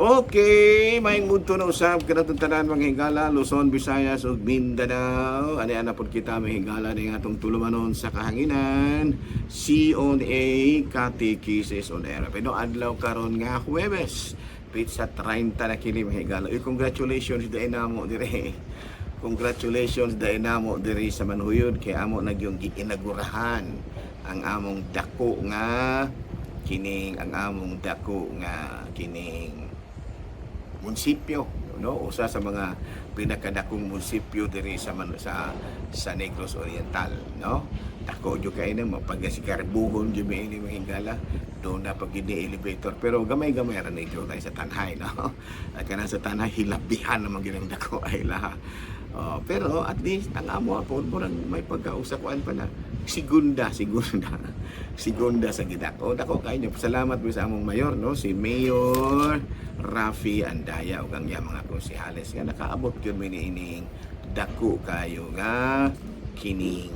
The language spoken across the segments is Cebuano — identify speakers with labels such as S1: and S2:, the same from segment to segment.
S1: Okay, may mudto na usab kanatong tanan, mga higala, Luzon, Visayas ug Mindanao. Ani ana pud kita, mga higala, ning atong tulumanon sa kahanginan. C on A Catechesis on Air. Pero adlaw karon nga Huwebes, petsa 30 na kini, mga higala. Uy, congratulations dai namo dire. Congratulations dai namo diri sa Manhuyod kay amo na gyung giinagurahan ang among dako nga kining munisipyo, no, usa sa mga pinakadakong munisipyo diri sa man, sa Negros Oriental, no. Dako jud kay na mapagasikarbuhon jud mi ini, mga higala. Doon na pag gini elevator, pero gamay-gamay ra ni tayo sa Tanjay, no. At kanang sa Tanjay, hilabihan naman gyud ang dako ay laha. Oh, pero at least ang amo po murag may pagkausakuan pa na segunda segunda segunda sa gidako. Dako kayo. Salamat mo sa among mayor, no, si Mayor Rafi Andaya ug ang iyang mga konsehales nga nakaabot gyud mi niining dako kayo nga kining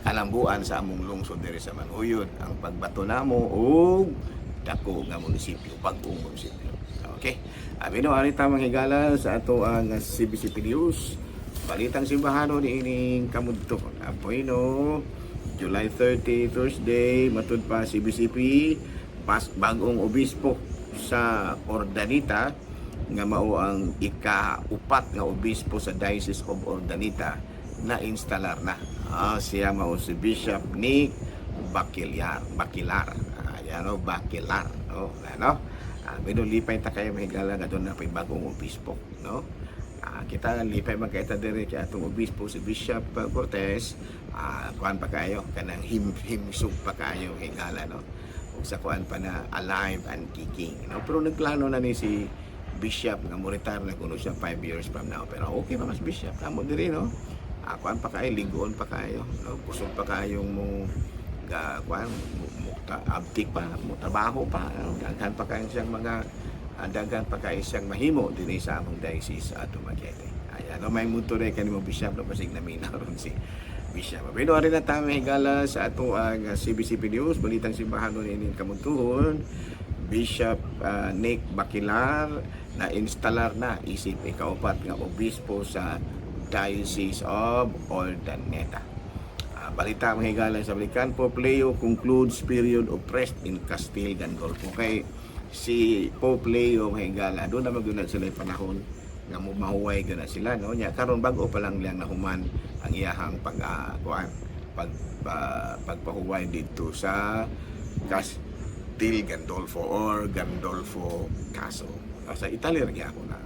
S1: kalambuan sa among lungsod diri sa Manhuyod, ang pagbato namo og dako nga munisipyo, bag-ong munisipyo. Okay. Abi no, ari ta, mga higala, sa ato ang CBCP News. Balitang simbahano niining kamudto. Apoy no, July 30, Thursday, matud pa CBCP, pas bagong obispo sa Urdaneta nga mao ang ika-upat nga obispo sa Diocese of Urdaneta na instalar na. Ah, siya mao si Bishop Nick Bakilyar, Bakilar. Ah, yan o, Bakilar. Oh, ano? Ah, pero lipay ta kayo, mga higala, nga doon na pa'y bagong obispo, no? Ah, kita lipay man kay ta diri kay atong obispo si Bishop Cortez, kuan pa kayo kanang himsog pa kayo, higala, no. Ug sa kuan pa na alive and kicking, no. Pero nagplano na ni si Bishop nga mo retire na kuno siya 5 years from now. Pero okay pa mas Bishop kamo diri, no. Ah, kuan pa kayo, ligoon pa kayo, no? Kusog pa kayong mo ga kuan mo, abtik pa, mo trabaho pa, no? Daghan pa kayo siyang mga daghan pa kayo siyang mahimo dinhi sa among diocese sa Dumaguete. Ayan, no, may muto rin kanimo Bishop, no, basig naminaw ron si Bishop. Pero ari na ta, higala, sa ato ang CBCP News, Balitang Simbahan niining kamuntuhon. Bishop Nick Bakilar na instalar na isip ikaupat nga obispo sa Diocese of Urdaneta. Ah, balita, mga higala, sa Balikan, Pope Leo concludes period of rest in Castel Gandolfo. Kay si Pope Leo, mga higala, doon na magyud sila yung panahon nga mo mahuway gana sila, no. Nya karon bag-o pa lang lang nahuman ang iyahang pag kuan pag pagpahuway didto sa Castel Gandolfo or Gandolfo Castle. Ah, sa Italy ra gyapon na.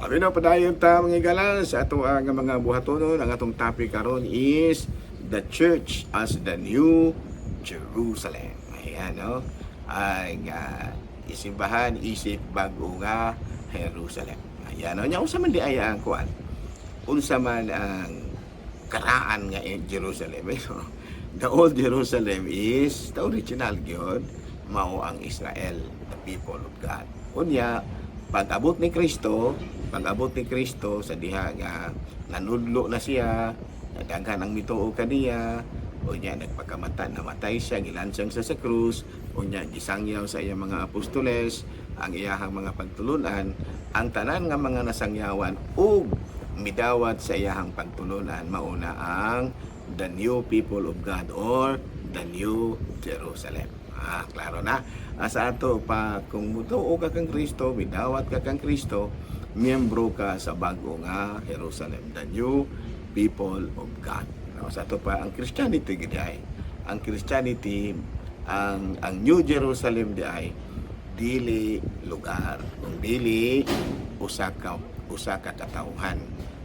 S1: Abi na padayon ta, mga higala, sa ato ang mga buhatonon. Ang atong topic karon is the church as the new Jerusalem. Ayan, no, ang isimbahan isip bago nga Jerusalem. Ayan, no. Nya unsa man di ay ang kuan? Unsa man ang karaan nga Jerusalem? Eh, no? The old Jerusalem is the original gyud, mao ang Israel, the people of God. Unya, pag-abot ni Kristo sa diha nga nanudlo na siya, daghan ang mituo kaniya, unya nagpakamatay, namatay siya, gilansang siya sa krus, unya gisangyaw sa iyang mga apostoles ang iyahang mga pagtulunan. Ang tanan nga mga nasangyawan ug midawat sa iyahang pagtulunan mauna ang the new people of God or the new Jerusalem. Ah, klaro na. Ah, sa ato pa, kung mutuo ka kang Kristo, midawat ka kang Kristo, miyembro ka sa bago nga Jerusalem, the new people of God. No, sa ato pa ang Christianity gid ay. Ang Christianity, ang New Jerusalem di ay dili lugar, kung dili usa ka katawhan.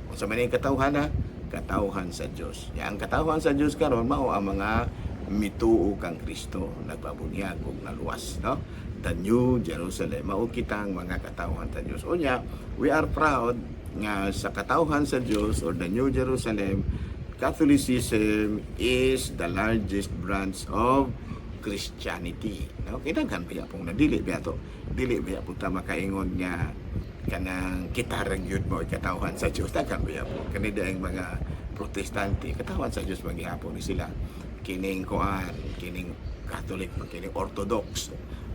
S1: Unsa man ang katawhan ha? Katawhan sa Dios. Ya, ang katawhan sa Dios karon mao ang mga mituo kang Kristo, nagpabunyag ug naluwas, no? The New Jerusalem mao kitang mga katawhan sa Dios. Unya, we are proud nga sa katawhan sa Dios or the New Jerusalem, Catholicism is the largest branch of Christianity, no? Kay daghan pa pong nadili ba to, dili ba po ta makaingon nga kanang kita ra gyud mo katawhan sa Dios. Daghan ba po kani ang mga Protestante, katawhan sa Dios maghihapon ni sila. Kining kuan, kining Catholic, kining Orthodox.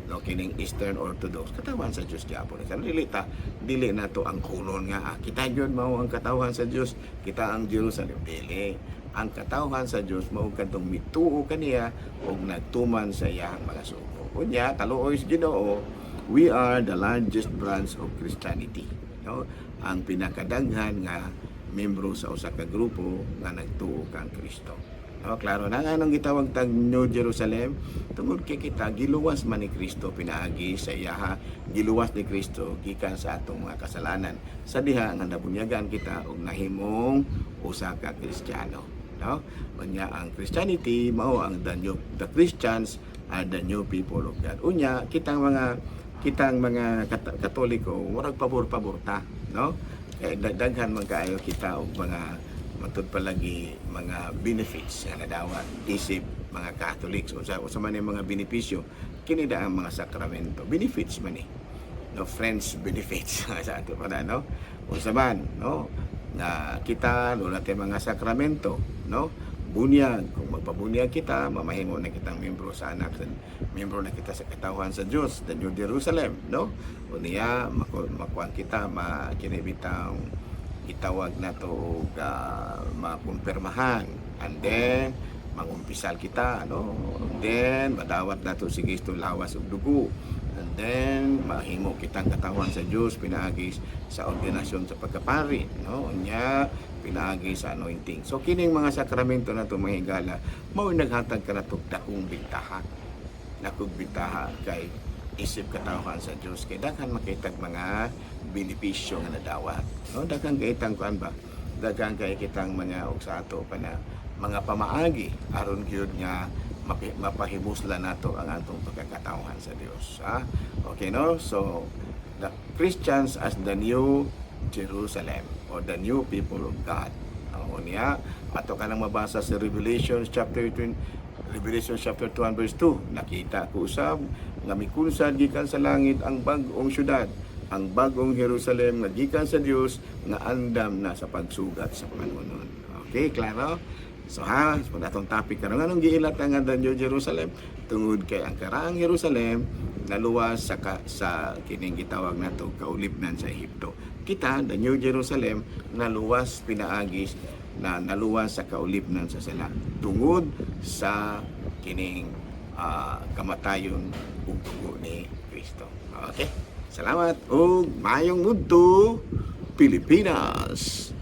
S1: no, kining Eastern Orthodox, katawhan sa Dios gyapon. Sa dili ta, dili nato ang kulon nga kita gyud mao ang katawhan sa Dios, kita ang Jerusalem. Dili. Ang katawhan sa Dios mao kadtong mituo kaniya ug nagtuman sa iyang mga sugo. Unya, kaluoy sa Ginoo, we are the largest branch of Christianity, no? Ang pinakadaghan nga membro sa usa ka grupo nga nagtuo kang Kristo. No, klaro na nga nung gitawag tag New Jerusalem, tungod kay kita giluwas man ni Kristo pinaagi sa iyaha, giluwas ni Kristo gikan sa atong mga kasalanan. Sa diha nga nabunyagan kita og nahimong usa ka Kristiyano. No? Unya, ang Christianity mao ang the Christians are the new people of God. Unya, kitang mga Katoliko, murag pabor-pabor ta, no? Kay daghan man kaayo kita og mga matud palagi mga benefits nga nadawat isip mga Catholics. Unsa man yung mga benepisyo? Kini da ang mga sakramento, benefits man ni, no? Friends benefits sa ato pa na, no? Unsa man, no, na kita wala tay mga sakramento, no? Bunyag, kung magpabunyag kita, mamahimo na kitang membro sa anak, membro na kita sa katawhan sa Dios, the New Jerusalem, no? Unya, makuan kita, ma kini bitang gitawag nato og makumpirmahan, and then mangumpisal kita, no? And then madawat nato si Kristo lawas ug dugo, and then mahimo kitang katawhan sa Dios pinaagi sa ordinasyon sa pagkapari, no? Unya, pinaagi sa anointing. So kining mga sakramento nato, mga higala, mao naghatag kanato dakong bintaha, dakong bintaha kay isip katawhan sa Dios, kay daghan makitag mga benepisyo nga nadawat, no? Daghan kay itang kuan ba, daghan kay kitang mga og sa ato pa na mga pamaagi aron gyud nga mapahimusla nato ang atong pagkakatawhan sa Dios, ha? Okay, no? So the Christians as the New Jerusalem or the new people of God. Unya, ato ka nang mabasa sa Revelation chapter 2 and verse 2. "Nakita ko usab nga mikunsad gikan sa langit ang bag-ong syudad, ang bagong Jerusalem nga gikan sa Dios, nga andam na sa pagsugat sa panganunon." Okay, klaro? So ha, so atong topic karon, anong giilat ang the New Jerusalem? Tungod kay ang karaang Jerusalem naluwas sa kining gitawag nato kaulipnan sa Ehipto. Kita, the New Jerusalem, naluwas pinaagi na naluwas sa kaulipnan sa sala tungod sa kining kamatayon ug dugo ni Kristo. Okay? Salamat ug maayong udto, Pilipinas.